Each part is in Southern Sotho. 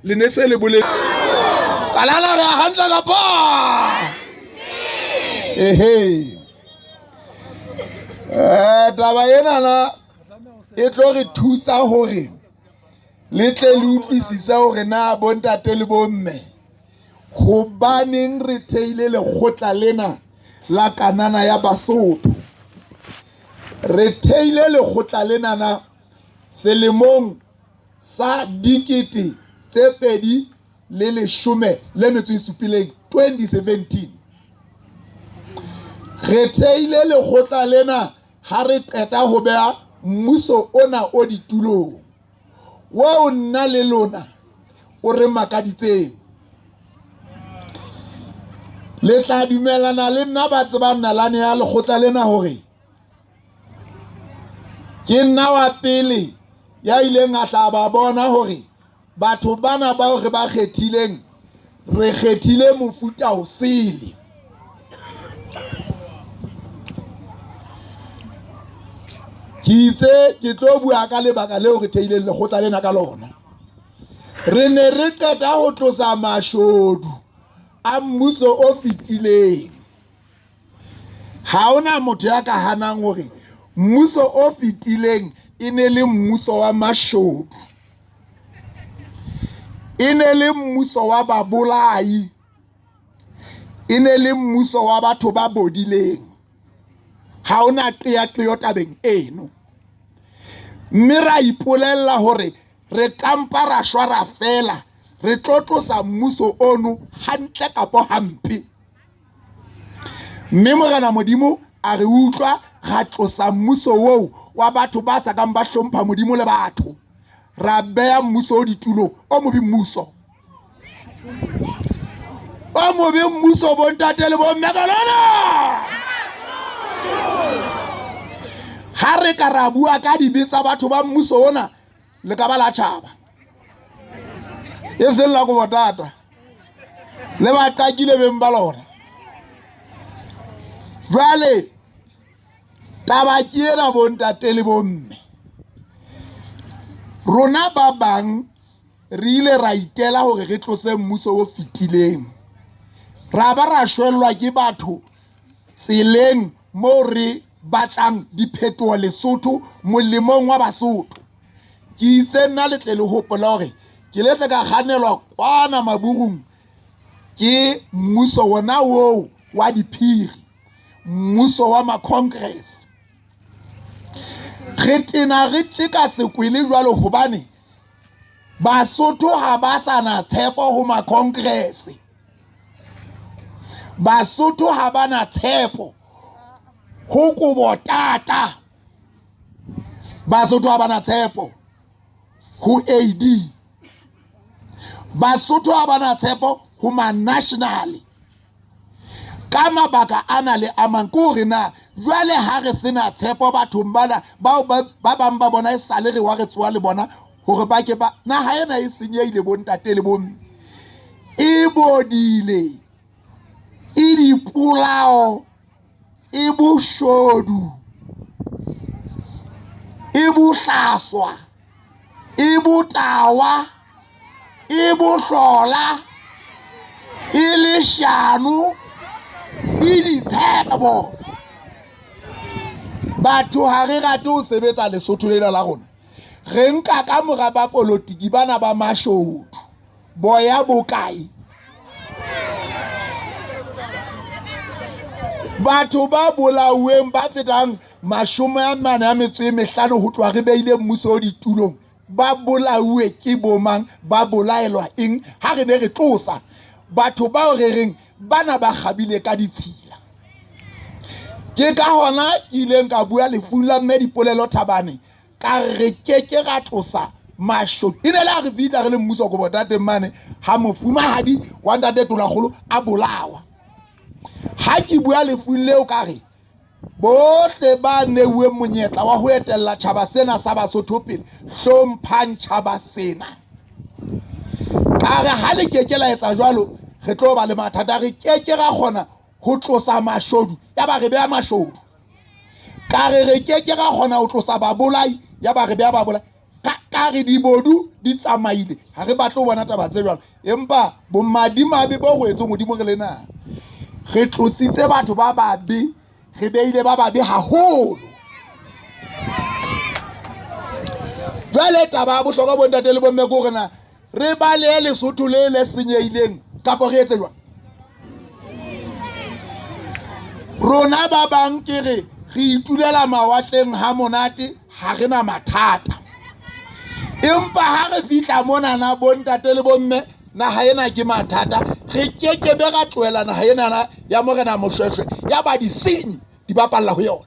Le ne se le bole kalana re a hantle kapa ehe. Taba enana e tlo re thusa hore le tle le utlwisise hore na bontate le bomme hobaneng re theile lekgotla lena la Kanana ya Basotho. Re theile lekgotla lenana selemong sa 2017, 2017. Re theile lekgotla lena ha re qeta ho beha mmuso ona o ditulong wo nna le lona o re makaditseng. Le tla dumelana le nna ba tsebang nalane ya lekgotla lena hore ke nna wa pele ya ileng a tla ba bona hore batho bana bao re ba kgethileng re kgethile mofuta o sele. Ke itse ke tlo bua ka lebaka leo re theileng lekgotla lena ka lona. Re ne re qeta ho tlosa mashodu a mmuso o fetileng. Ha hona motho ya ka hanang hore mmuso o fetileng e ne le mmuso wa mashodu, e ne le mmuso wa babolai, e ne le mmuso wa batho ba bodileng. Ha hona qeaqeo tabeng eno. Mme ra ipolella hore re kampa ra shwa ra fela, re tlo tlosa mmuso ono hantle kapo hampe. Mme Morena Modimo a re utlwa, ra tlosa mmuso oo wa batho ba sa kang ba hlompha Modimo le batho, ra beha mmuso o ditulong o mobe, mmuso o mobe, mmuso bontate le bomme ka lona. Ha re ka ra bua ka dibe tsa batho ba mmuso ona, le ka ba la tjhaba, e seng la kobo tata le ba qakile beng ba lona. Jwale taba ke ena bontate le bomme, rona ba bang re ile ra itela hore re tlose mmuso o fetileng, ra ba ra shwellwa ke batho tseleng moo re batlang diphetoho Lesotho molemong wa Basotho. Ke itse nna le tle le hopola hore ke le tle ka kganelwa kwana Maburung ke mmuso wona oo wa diphiri, mmuso wa ma-congress. Re tena re tjeka sekwele jwalo hobane Basotho ha ba sa na tshepo ho ma-congress. Basotho ha ba na tshepo ho kobo tata. Basotho ha ba na tshepo ho AD. Basotho ha ba na tshepo ho ma-national. Ka mabaka ana le a mang, ke hore na jwale ha re sena tshepo bathong bana bao ba bang ba bona e sale re wa re tsoa le bona hore ba ke ba naha ena e senyehile bontate le bomme, e bodile, e dipolao, e boshodu, e bohlaswa, e botawa, e bohlola, e leshano, e ditshebo. Batho ha re rate ho sebetsa Lesotho lena la rona. Re nka ka mora ba polotiki bana ba mashodu. Boya bokae? Batho ba bolauweng ba fetang 45 ho tloha re beile mmuso o ditulong, ba bolauwe ke bomang? Ba bolaelwa eng? Ha re ne re tlosa batho bao re reng bana ba kgabile ka ditshila. Ke ka hona ke ileng ka bua lefung la mme Dipolelo Thabane, ka re ke ke ra tlosa mashodu. E ne le ha re fihla re le mmuso ko botateng mane ha mofumahadi wa ntate Tonakgolo a bolawa. Ha ke bua lefung leo ka re bohle ba neuweng monyetla wa ho etella tjhaba sena sa Basotho pele, hlomphang tjhaba sena. Ka re ha le keke la etsa jwalo, re tlo ba le mathata, re keke ra kgona ho tlosa mashodu ya ba re beha mashodu. Ka re re keke ra kgona ho tlosa babolai ya ba re beha babolai. Ka re dibodu di tsamaile, ha re batle ho bona taba tse jwalo. Empa bomadimabe bo rwetseng hodimo re le naha, re tlositse batho ba babe, re beile ba babe haholo. Jwale taba ya bohlokwa bontate le bomme ke hore na re balehe Lesotho le le senyehileng kapa re etse jwang. Rona ba bang ke re re itulela mawatleng ha monate, ha re na mathata. Empa ha re fihla monana bontate le bomme, naha ena ke mathata. Re keke be ra tlohela naha enana ya Morena Moshweshwe ya ba disenyi di bapalla ho yona.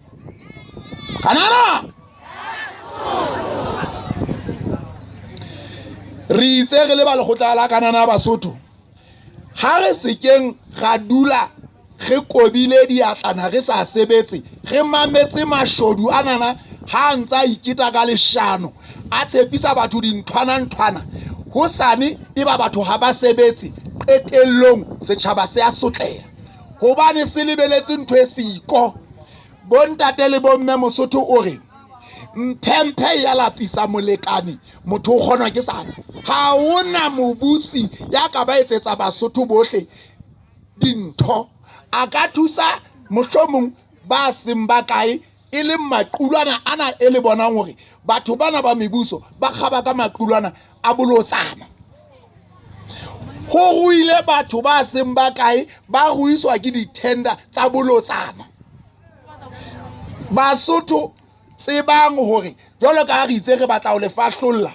Kanana re itse re le ba lekgotla la Kanana Basotho, ha re sekeng ra dula re kobile diatlana re sa sebetse, re mametse mashodu anana ha a ntse a iketa ka leshano, a tshepisa batho dinthwana-nthwana, hosane e ba batho ha ba sebetse, qetellong setjhaba se a sotleha hobane se lebeletse ntho e siko. Bontate le bomme, Mosotho o re mphemphe ya lapisa molekane, motho o kgonwa ke sana. Ha hona mobusi ya ka ba etsetsa Basotho bohle dintho. A ka thusa mohlomong ba seng ba kae, e leng maqulwana ana e le bonang hore batho bana ba mebuso ba kgaba ka maqulwana a bolotsana. Ho ruile batho ba seng ba kae, ba ruiswa ke di-tender tsa bolotsana. Basotho tsebang hore jwalo ka ha re itse re batla ho le fahlolla,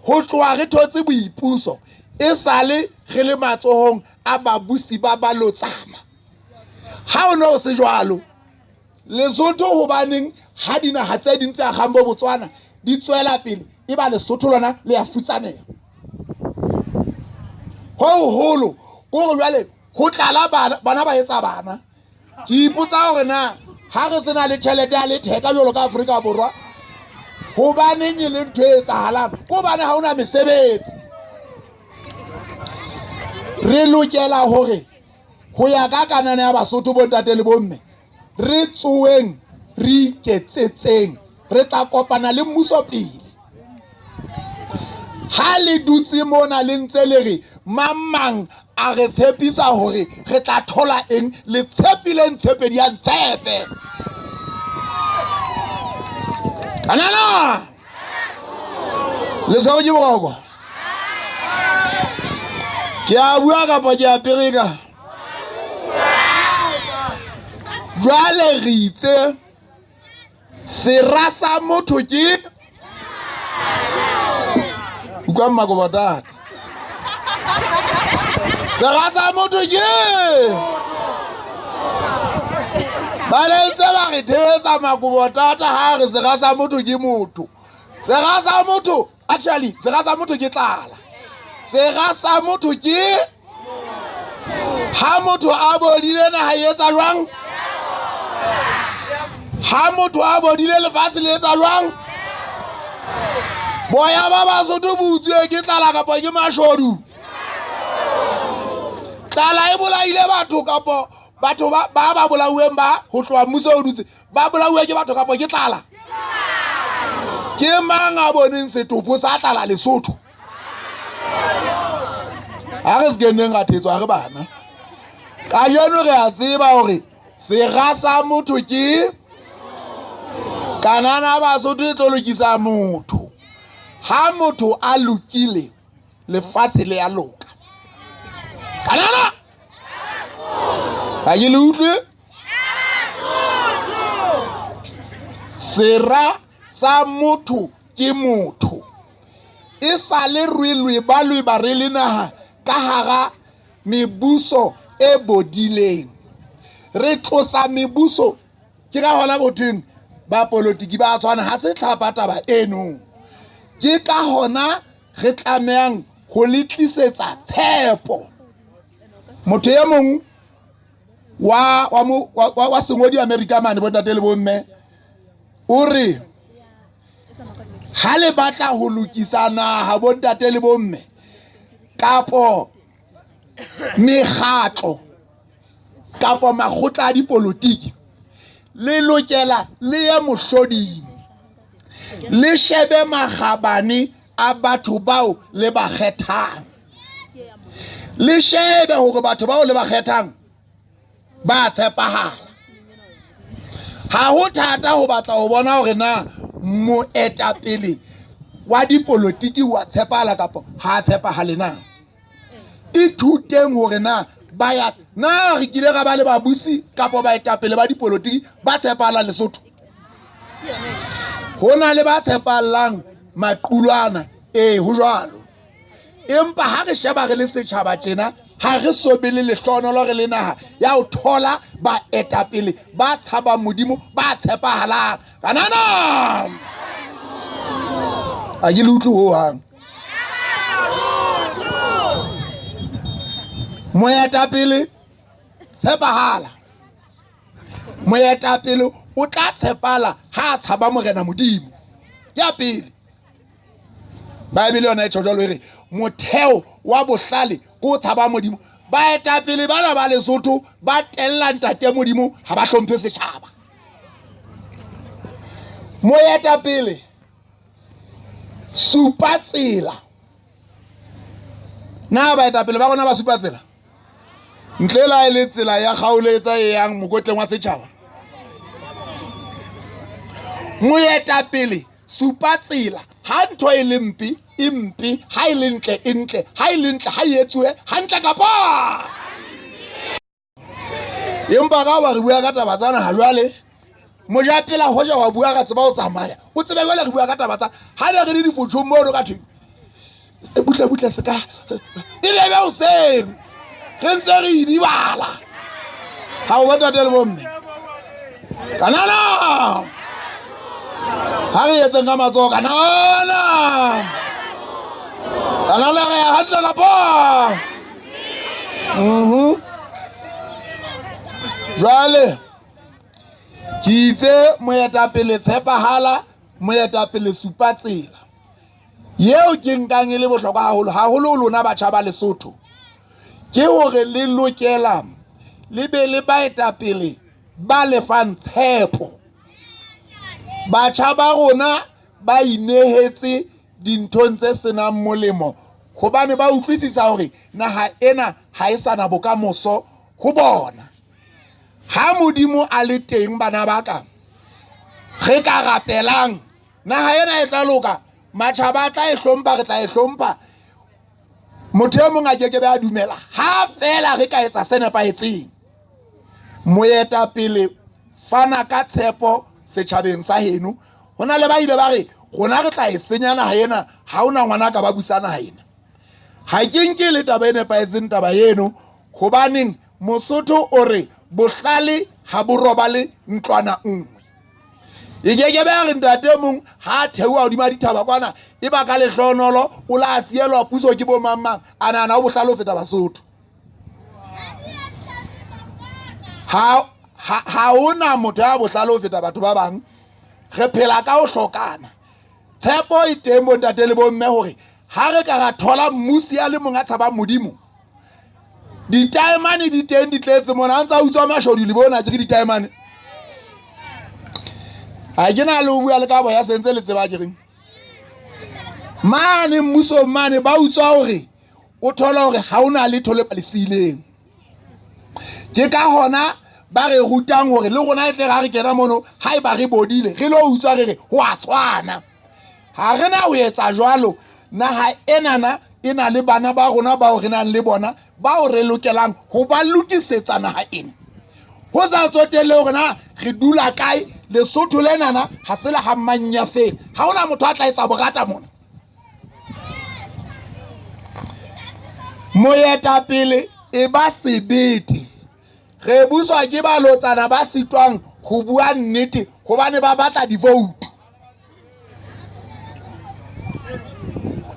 ho tloha re thotse boipuso e sale re le matsohong a babusi ba balotsana. Ha o ne o se jwalo Lesotho, hobaneng ha dinaha tse ding tse akgang bo Botswana di tswela pele, e ba Lesotho lona le ya futsaneha? Ho holo ke hore jwale ho tlala bana, bana ba etsa bana. Ke ipotsa hore na ha re sena le tjhelete ya letheka jwalo ka Afrika Borwa, hobaneng e le ntho e etsahalang? Ke hobane ha hona mesebetsi. Re lokela hore ho ya ka kanana ya Basotho bontate le bomme, re tsoeng re iketsetseng, re tla kopana le mmuso pele. Ha le dutse mona le ntse le re mang mang a re tshepisa hore re tla thola eng, le tshepileng tshepedi ya ntshepe. Kanana le tshwere ke boroko? Ke a bua kapa ke a pereka? Jwale re itse sera sa motho ke utlwa mmakobotata. Sera sa motho ke ba le ntse ba re thetsa makobotata ha re sera sa motho ke motho. Sera sa motho actually sera sa motho ke tlala. Sera sa motho ke ha motho a bodile naha e etsa jwang? Ha motho a bodile lefatshe le etsa jwang? Boya ba Basotho bo utswile ke tlala kapa ke mashodu? Tlala e bolaile batho kapo batho ba ba bolauweng ba ho tloha mmuso o dutse ba bolauwe ke batho kapo ke tlala? Ke mang a boneng setopo sa tlala Lesotho? Ha re se keneng ra thetswa re bana. Kajeno re a tseba hore sera sa motho ke kanana. Basotho e tlo lokisa motho. Ha motho a lokile, lefatshe le ya loka. Kanana ha ke le utlwe. Sera sa motho ke motho. E sa le re lweba lweba re le naha ka hara mebuso e bodileng. Re tlosa mebuso ke ka hona bothweng ba politiki ba tshwana, ha se tlhapa taba eno. Ke ka hona re tlamehang ho le tlisetsa tshepo. Motho e mong wa wa wa, wa sengodi America mane bontate le bomme o re ha le batla ho lokisa naha bontate le bomme kapo mekgatlo kapo makgotla a dipolotiki, le lokela le ye mohloding. Le shebe makgabane a batho bao le ba kgethang. Le shebe hore batho bao le ba kgethang ba tshepahala. Ha ho thata ho batla ho bona hore na moetapele wa dipolotiki wa tshepahala kapa ha a tshepahale na. Ithuteng hore na ba ya na re kile ra ba le babusi kapa baetapele ba dipolotiki ba tshepahalang Lesotho. Ho na le ba tshepahalang maqulwana, ee ho jwalo. Empa ha re sheba re le setjhaba tjena, ha re so be le lehlohonolo re le naha ya ho thola baetapele ba tshabang Modimo, ba tshepahalang. Kanana! A ke le utlwe hohang. Moetapele tshepahala. Moetapele o tla tshepala ha a tshaba Morena Modimo. Ya pele. Bible yona e tjho jwalo, e re motheo wa bohlale ke o tshaba Modimo. Baetapele bana ba Lesotho ba tella ntate Modimo, ha ba hlomphe setjhaba. Moetapele supa tsela. Na baetapele ba rona ba supa tsela? Ntle la e le tsela ya kgaoletsa e yang mokotleng wa setjhaba. Moetapele supa tsela. Ha ntho e le mpe, e mpe, ha e le ntle, e ntle, ha e le ntle, ha e etsuwe hantle kapa. Empa ka hoba re bua ka taba tsana ha jwale, mojapela hoja wa bua ka tseba o tsamaya, o tsebe jwale re bua ka taba tsa ha ne re le difotjhong mono ka thweng. Butle butle se ka e be be hoseng re ntse re idibala. Ha o bontate le bomme. Kanana! Ha re etseng ka matsoho kanana! Kanana re ya hantle kapa? Jwale ke itse moetapele tshepahala, moetapele supa tsela. Yeo ke nkang e le bohlokwa haholo haholo lona batjha ba Lesotho, ke hore le lokela le be le baetapele ba lefang tshepo. Batjha ba rona ba inehetse dinthong tse senang molemo hobane ba utlwisisa hore naha ena ha e sa na bokamoso ho bona. Ha Modimo a le teng, bana ba ka, re ka rapelang naha ena e tla loka, matjhaba a tla e hlompha, re tla e hlompha. Motho e mong a ke ke be a dumela ha feela re ka etsa se nepahetseng. Moetapele fana ka tshepo setjhabeng sa heno. Ho na le ba ile ba re rona re tla e senya naha ena, ha hona ngwana a ka ba busa naha ena. Ha ke nke le taba e nepahetseng taba eno, hobaneng Mosotho o re bohlale ha bo robale ntlwana nngwe. E ke ke be ya re ntate mong ha a theoha hodima dithaba kwana, e ba ka lehlohonolo o la sielwa puso ke bo mang mang, a nahana o bohlale ho feta Basotho. Ha hona motho ya bohlale ho feta batho ba bang. Re phela ka ho hlokana. Tshepo e teng bontate le bomme hore ha re ka ra thola mmusi a le mong a tshabang Modimo, ditaemane di teng di tletse mona, a ntse a utswa mashodu le bona ke ditaemane. Ha ke na le ho bua le ka boya sentse le tseba ke reng. Mane mmusong mane ba utswa hore o thola hore ha ona letho le ba le siileng. Ke ka hona ba re rutang hore le rona e tle ra re kena mono, haeba re bodile re lo utswa re re ho a tshwana. Ha re na ho etsa jwalo. Naha enana e na le bana ba rona bao re nang le bona, bao re lokelang ho ba lokisetsa naha ena. Ho sa tsotelle hore na re dula kae, Lesotho lenana ha se le ha manyafeng. Ha hona motho a tla etsa borata mona. Moetapele e ba sebete. Re buswa ke balotsana ba sitwang ho bua nnete hobane ba batla di-vote.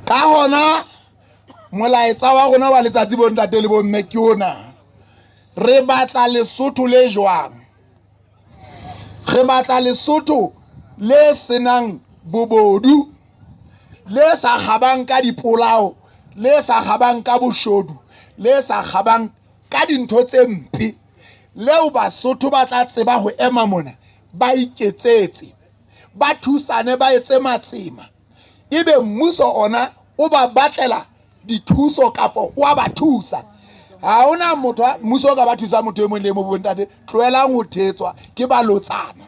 Ka hona molaetsa wa rona wa letsatsi bontate le bomme ke ona. Re batla Lesotho le jwang? Re batla Lesotho le senang bobodu, le sa kgabang ka dipolao, le sa kgabang ka boshodu, le sa kgabang ka dintho tse mpe, leo Basotho ba tla tseba ho ema mona ba iketsetse. ba thusane ba etse matsema, ebe mmuso ona o ba batlela dithuso kapo o a ba thusa. Ha hona motho mmuso o ka ba thusa motho e mong le e mong. Bontate, tlohelang ho thetswa ke balotsana.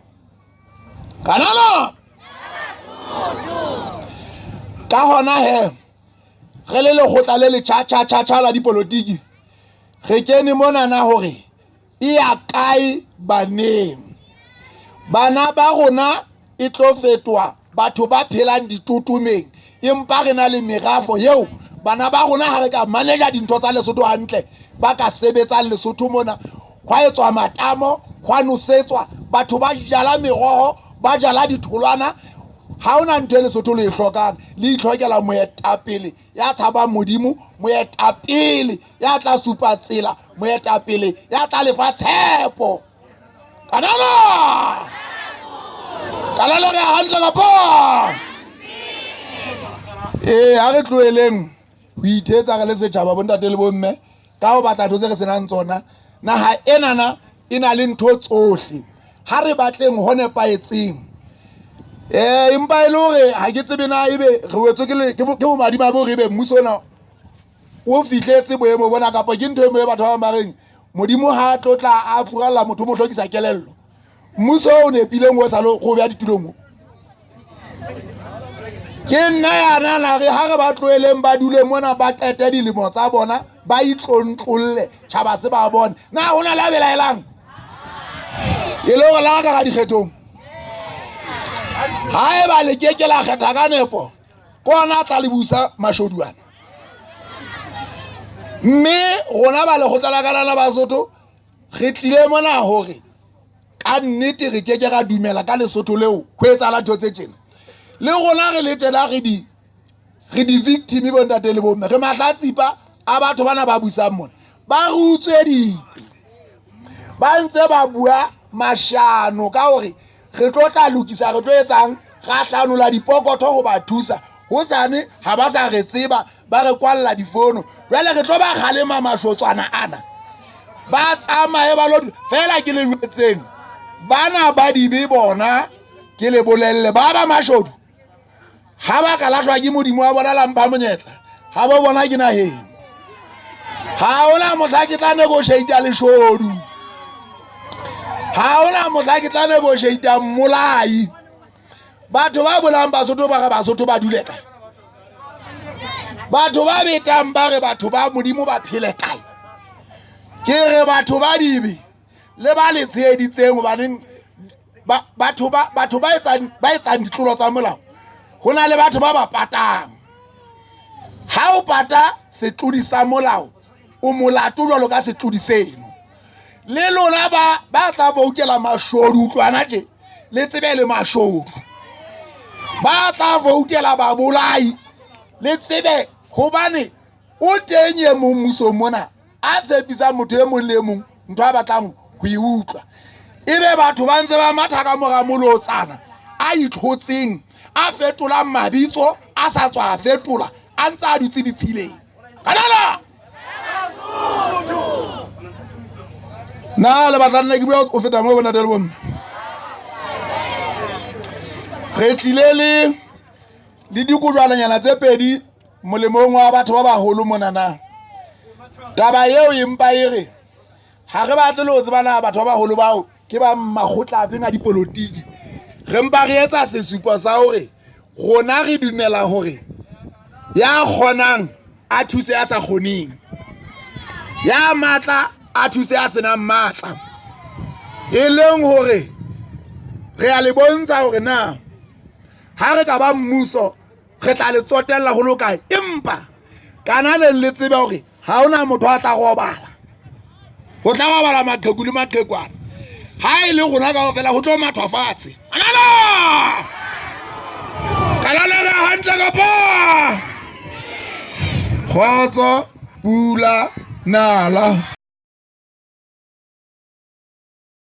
Kanana ka hona he re le lekgotla le le tjha-tjha-tjha-tjha la dipolotiki, re kene monana hore e ya kae baneng. Bana ba rona e tlo fetoha batho ba phelang ditotomeng, empa re na le merafo eo bana ba rona ha re ka manager dintho tsa Lesotho hantle, ba ka sebetsang Lesotho mona, hwa etswa matamo, hwa nosetswa, batho ba jala meroho, ba jala ditholwana. Ha hona ntho e Lesotho le e hlokang, le itlhokela moetapele ya tshabang Modimo, moetapele ya tla supa tsela, moetapele ya tla lefa tshepo. Kanana kanana re hantle kapa ee, ha re tloheleng ho ithetsa re le setjhaba, bontate le bomme, ka ho batla ntho tse re senang tsona. Naha enana e na le ntho tsohle, ha re batleng ho nepahetseng. Empa e le hore ha ke tsebe na ebe re wetswe ke bomadimabe hore ebe mmuso ona o fihletse boemo bona, kapa ke ntho e nngwe e batho ba bang ba reng Modimo ha tlo tla a furalla motho mo hlokisa kelello. Mmuso o nepileng o sa le go beha ditulong o. Ke nna ya nana re ha re ba tloheleng ba dule mona, ba qete dilemo tsa bona, ba itlontlolle, tjhaba se ba bone. Na ho na le a belaelang e le hore la ka ga dikgethong, ha eba le ke ke la kgetha ka nepo, ke ona a tla le busa mashoduana. Mme rona ba lekgotla la kanana Basotho re tlile mona hore ka nnete re ke ke ra dumela ka Lesotho leo ho etsahala ntho tse tjena. Le rona re le tjena re di victim, bontate le bomme, re mahlatsipa a batho bana ba busang mona. Ba re utsweditse, ba ntse ba bua mashano ka hore re tlo tla lokisa, re tlo etsang, ra hlanola dipokotho ho ba thusa. Hosane ha ba sa re tseba, ba re kwalla difono. Jwale re tlo ba kgalema mashotswana ana, ba tsamaye ba lo fela. Ke le jwetseng bana ba dibe bona, ke le bolelle ba ba mashodu ha ba ka lahlwa ke Modimo wa bona, la mpha monyetla ha ba bona ke naheng. Ha hona mohla ke tla negotiate leshodu, ha hona mohla ke tla negotiate mmolai. Batho ba bolang Basotho ba re Basotho ba dule kae? Batho ba betang ba re batho ba Modimo ba phele kae? Ke re batho ba dibe le ba le tsheheditseng, hobaneng batho ba etsang ditlolo tsa molao, ho na le batho ba ba patang. Ha o pata setlodi sa molao, o molato jwalo ka setlodi seno. Le lona ba tla voutela mashodu, utlwana tje, le tsebe le mashodu. Ba tla voutela babolai, le tsebe hobane o teng e mong mmusong mona a tshepisang motho e mong le e mong ntho a batlang ho e utlwa, ebe batho ba ntse ba matha ka mora molotsana a itlhotseng, a fetolang mabitso, a sa tswa a fetola, a ntse a dutse ditshileng. Kanana na le batla nna ke bua o feta mo, bontate le bomme? Re tlile le dikojwananyana tse pedi molemong wa batho ba baholo monana. Taba eo empa e re ha re batle le ho tseba na batho ba baholo bao ke ba makgotla a feng a dipolotiki. Re mpa re etsa sesupo sa hore rona re dumela hore ya kgonang a thuse ya sa kgoneng, ya matla a thuse ya senang matla, e leng hore re a le bontsha hore na ha re ka ba mmuso re tla le tsotella ho lo kae. Empa kana le le tsebe hore ha hona motho a tla robala, ho tla robala maqheku le maqhekwana. Ha e le rona kaofela ho tlo mathwa fatshe. Alala kalala ka hantle kapa kgotso pula nala.